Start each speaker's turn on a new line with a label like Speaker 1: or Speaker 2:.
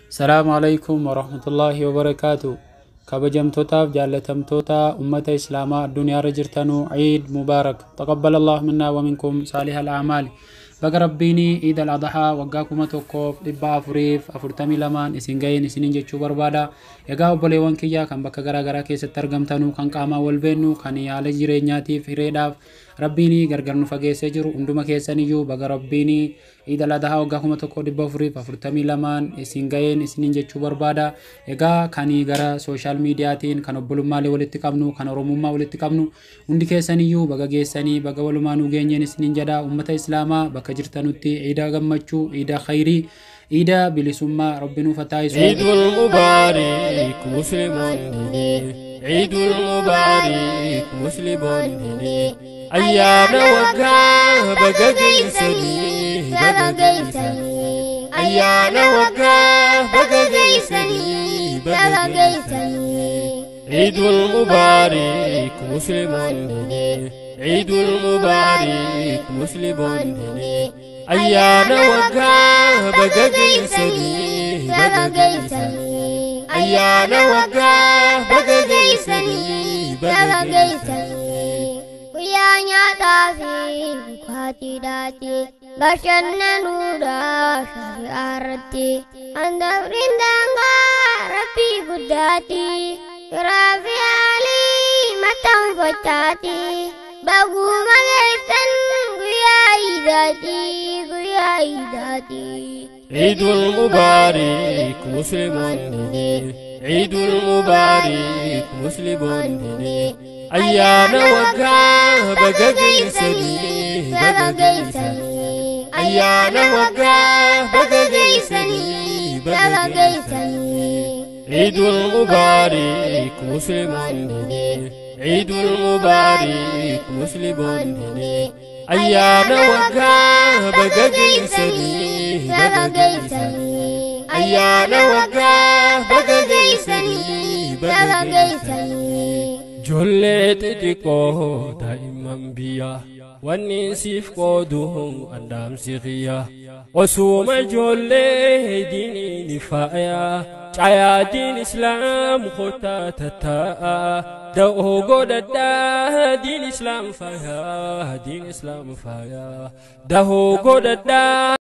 Speaker 1: Salaamu alaikum warahmatullaahi wabarakaatu. Kabajamtootaaf jaallatamtoota ummata Islaamaa addunyaarra jirtanuu, Ciid Mubaarak. Taqabbalallahu minnaa wa minkum saalihal a'maali. Baga Rabbiin Iid al Adhaa waggaa 1442 isin ga'een isiniin jechuu barbaada. Egaa obboleewwan kiyyaa kan bakka garaa garaa keessatti argamtanuu, kan qaamaan wal beennu, kan haala jireenyaatiif hireedhaaf Rabbiin gargar nu fageessee jiru, hunduma keessaniyyuu baga Rabbiin Iid al Adhaa waggaa 1442 isin ga'een isiniin jechuu barbaada. Egaa kan gara social miidiyaatiin kan obbolummaalee walitti qabnu, kan Oromummaa walitti qabnu, hundi keessaniyyuu baga geessanii, baga walumaanuu geenyeen isiniin jedha. Ummata Islaamaa bakka jirtanutti iida gammachuu, iida khayrii, iida bilisummaa Rabbi nuuf haa taasisu.
Speaker 2: عيد المبارك مسلمون، عيد المبارك مسلمون، أيام وقا بقى جيسني بقى جيسني، أيام وقا بقى جيسني بقى جيسني. عيد المبارك مسلمون، عيد المبارك مسلمون، أيام وقا بقى جيسني بقى جيسني، أيام وقا بقى جيسني بقى جيسني.
Speaker 3: Guyyaa nyaataa fi dhugaatiidhaati, bashannanuudha shari'aa irratti. Handafriin daangaa Rabbii guddaati, firaa fi haalii maxxanfachaati. Baguma geessan guyyaa iidaati, guyyaa iidaati.
Speaker 2: عيد المبارك مسلمون، عيد المبارك مسلمون، أيام وقا بقى جيسني بقى جيسني، أيام وقا بقى جيسني بقى جيسني. عيد المبارك مسلمون، عيد المبارك مسلمون، أيام وقا بقى جيسني بقى جيسني، أيام وقا بقى جيسني بقى جيسني. Ijoollee xixiqqoo daa'imman biyya, wanni siif qoodu andaamsi xiyya. Osuma ijoollee diiniin faaya, caayaa diin Islaam kottaa tattaa'a. Da'oo godhadhaa diin Islaam faaya, diin Islaam faaya. Dahoo godhadhaa.